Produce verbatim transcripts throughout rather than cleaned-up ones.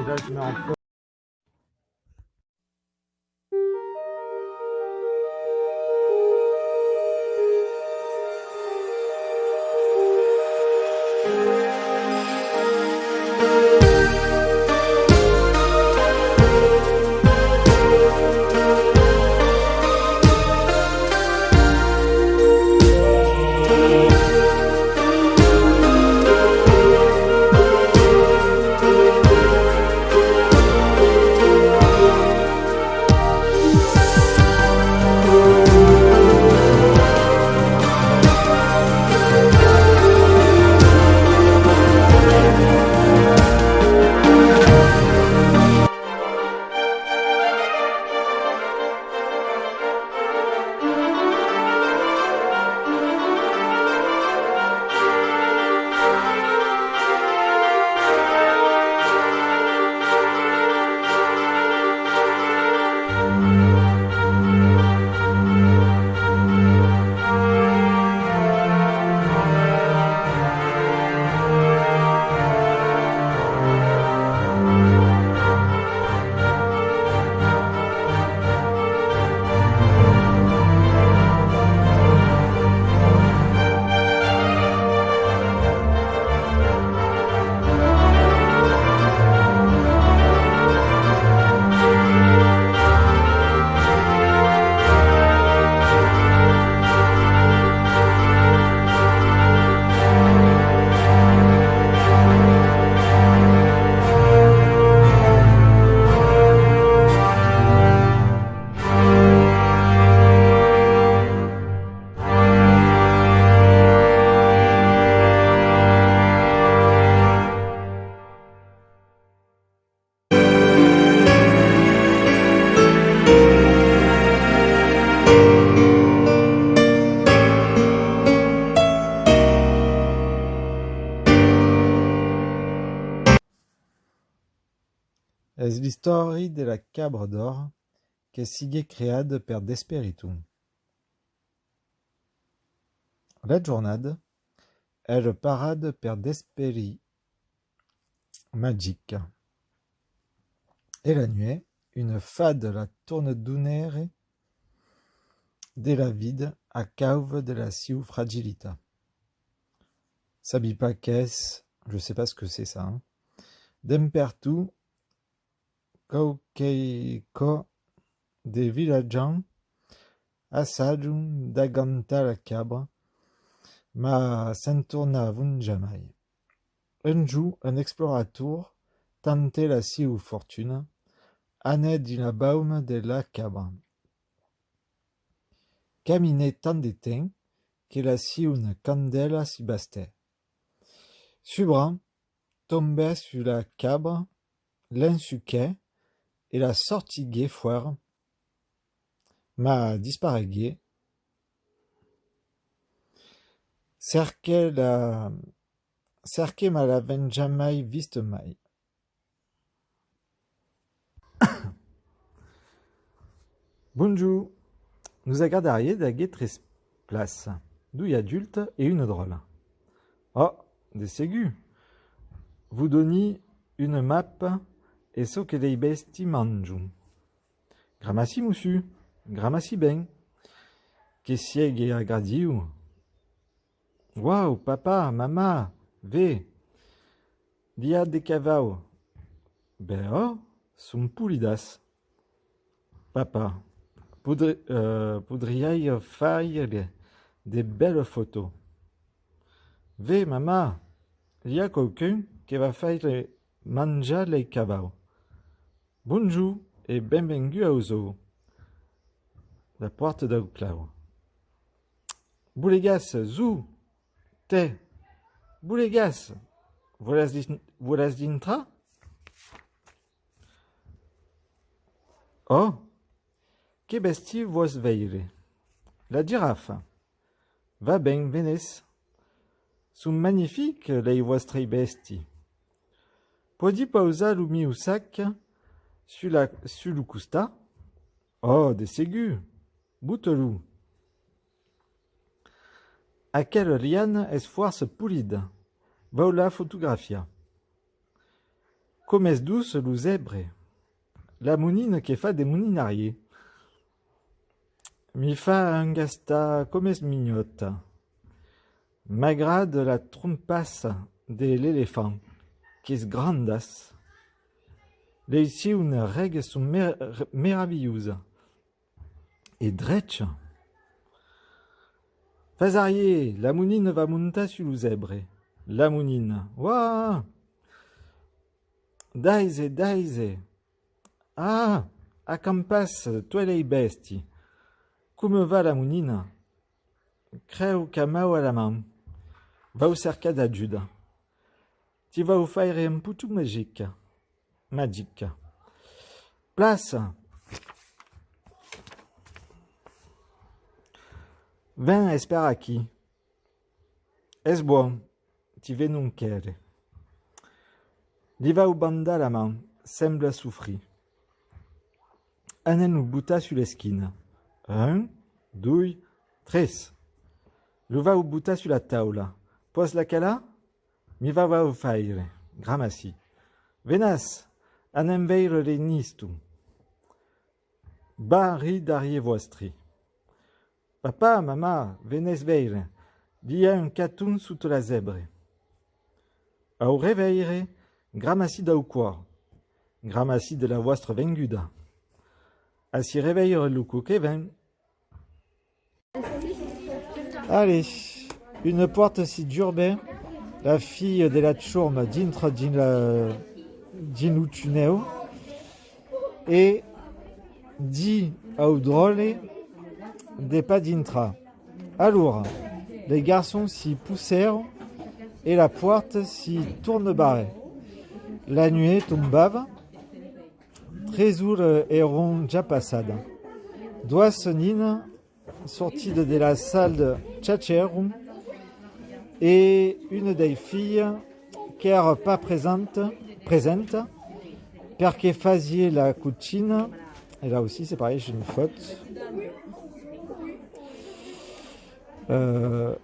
Là, je mets en pause. Es l'istòri de la cabra d'òr que siguèt creada per d'esperiton. La jornada èra parada per d'esperits magics. E la nuèch, una fada la torna donaire de la vida a causa de la sieu fragilitat. Sabi pas qu'es, je sais pas ce que c'est ça, hein. D'en pertot, quauquei còps de vilatjans assajon d'agantar la cabra, mas se'n tornavon jamai. Un jorn, un explorator tentèt la sieu fortuna, anèt dins la bauma de la cabra. Caminèt tant de temps que la sieu candèla se bastèt. Subran, tombèt sus la cabra, l'ensuquèt e la sortiguèt fòra, mas dispareguèt. Cerquèt la, cerquèt mas l'avèm jamai vista mai. Bonjorn. Nos agradariá d'aguer tres plaças, doi adultes e una dròlla. Ò, de segur. Vos doni una mapa e çò que lei bèsti manjon. Gramací, mossur. Gramací ben. Que siegue agradiu. Uau, papà, mamà, ve! Li a de cavaus. Ben ò, son polidas. Papà, podri-, eh, podriái faire de bèlas fòtos. Ve, mamà, li a quauqu'un que va faire manjar lei cavaus. Bonjorn e benvengut au zoo. La pòrta dau clau. Bolegas, zoo! Tè! Bolegas! Vòles din-, vòles dintrar? Ò! Que bèsti vòs veire? La girafa. Va ben, venètz. Son magnifics lei vòstrei bèsti. Pòdi pausar lo mieu sac sus la, sus lo costat? Ò, de segur. Bota-lo. Aquela liana es fòrça polida. Vau la fotografiar. Com es doç lo zèbre! La monina que fa de moninariá. Mi fa un gastar com es minhòta. M'agrada la trompassa de l'elefant, qu'es grandas. Lei siunas règas son mer-, meravilhosas. E drecha. Fasariá, la monina va montar sus lo zèbre. La monina. Uah! Daise, daise! Ah! Acampatz, toi lei bèsti! Coma va la monina? Creu qu'a mau a la man. Vau cercar d'ajuda. Ti vau faire un poton magic. Magic. Plaça! Ven, espèra aquí. Es bon, ti venon quèrre. Li vau bandar la man, sembla sofrir. Anem lo botar sus l'esquina. Un, doi, tres. Lo vau botar sus la taula. Pòs la calar? Mi va vau faire. Gramací. Venatz, anem veire lei nistons. Barri darrier vòstri. Papà, mamà, venètz veire, li a un caton sota la zèbre. Au reveire, gramací dau còr, gramací de la vòstra venguda. A si reveire lo còp que ven. Allez, una pòrta si durbe, la filha de la chorma dintra dins la, dins lo tunèu e ditz au dròlle de pas dintrar. Alora, lei garçons si possèron e la pòrta si torna barrar. La nuèch tombava, tres oras èron ja passadas. Doas ninas sortidas de la sala chachèron e una dei filhas qu'èra pas presenta, presenta perque fasiá la cochina, et là aussi c'est pareil, j'ai une faute. Euh,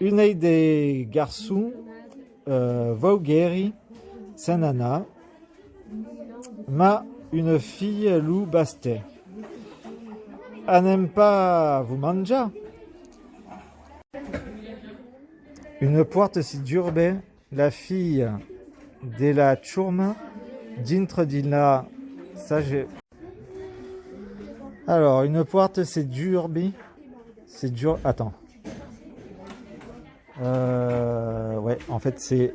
un dei garçons, euh, vauguèri se'n anar, mas una filha lo bastèt. Anem pas vos manjar. Una pòrta si durbe, la filha de la chorma dintra dins la sage. Alors, una pòrta se durbi, se dur-, attends. Euh, ouais, en fait, c'est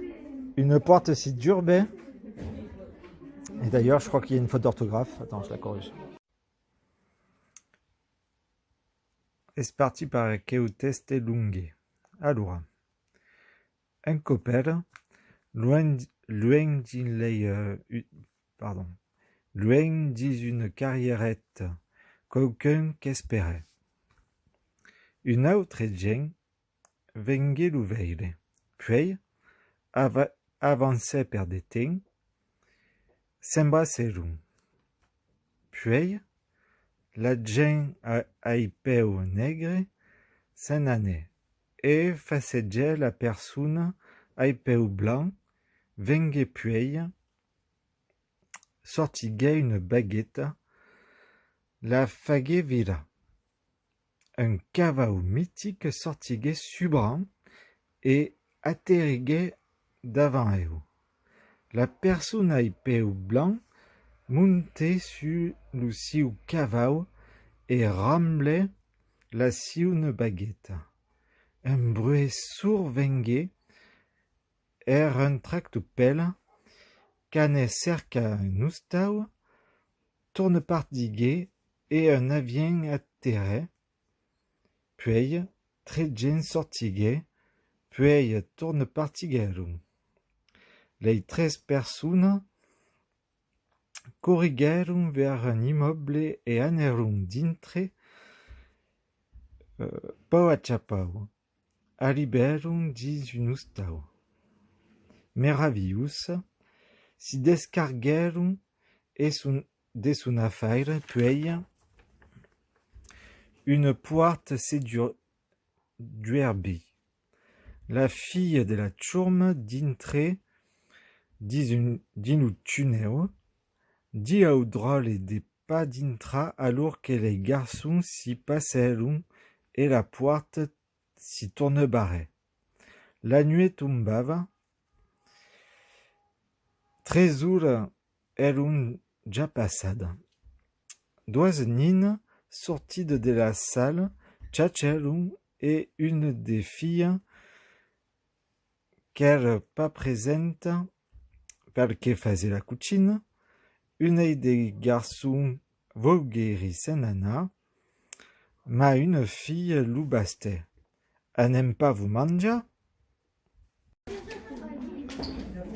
une porte si durbe. Et d'ailleurs, je crois qu'il y a une faute d'orthographe. Attends, je la corrige. Es partit per aqueu tèxte longue. Alora, un còp èra, luènh, luènh dins lei, euh, u-, pardon, luènh dins una carriereta, quauqu'un qu'esperèt. Un autre gent venguèt lo veire. Puèi, ava-, avancèt per de temps, s'embracèron. Puèi, la gent a-, ai pèus negres se n'anèt e facegèt la persona ai pèus blancs, venguèt puèi, sortiguèt una bagueta, la faguèt virar. Un cavau mitic sortiguèt subran e aterriguèt davant eu. La persona ai pèus blancs montèt sus lo siu cavau e ramblèt la siuna bagueta. Un bruech sord venguèt, èra un tractopèla qu'anèt cercar un ostau, torna partiguèt e un avion aterrèt, puèi tres gents sortiguèt, puèi torna partiguèron. Lei tres personas corriguèron vers un immòble e anèron dintre, euh, pauc a cha pauc. Arribèron dins un ostau. Meravilhós, si descarguèron e son, de son afaire, puèi una pòrta se du-, duerbí. La filha de la chorma dintrèt dins un, dins lo tunèu, ditz au dròlle de pas dintrar alòr que lei garçons s'i passèron e la pòrta s'i torna barrar. La nuèch tombava, tres oras èron ja passadas. Doas ninas sortidas de la sala chachèron e una de filhas qu'èra pas presenta per que fasiá la cochina, un de garçons vouguèri se n'anar, mas una filha lo bastèt: Anem pas vos manjar?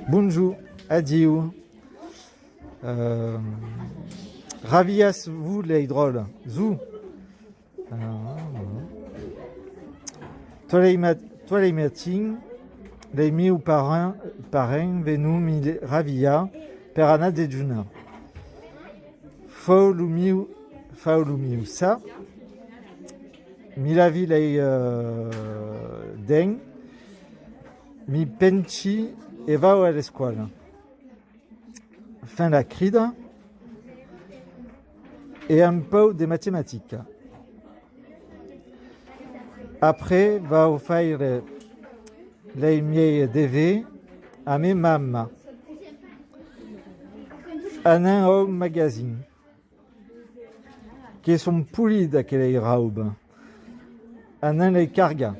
Bonjorn, adiu. Euh, ravilhatz-vos, lei dròlles, zo. Ah, voilà. Toi lei ma-, toi lei matin, lei mieu parents, parents venon mi ravilhar per anar dejunar. Fau lo mieu, fau lo mieu sac, mi lavi lei, euh, dents, mi penchi e vau a l'escòla. Fèm la crida e un pauc de matematica. Après, vau faire lei miei devers amé mamà. Anem au magasin. Que son polidas aquelei raubas. Anem lei cargar.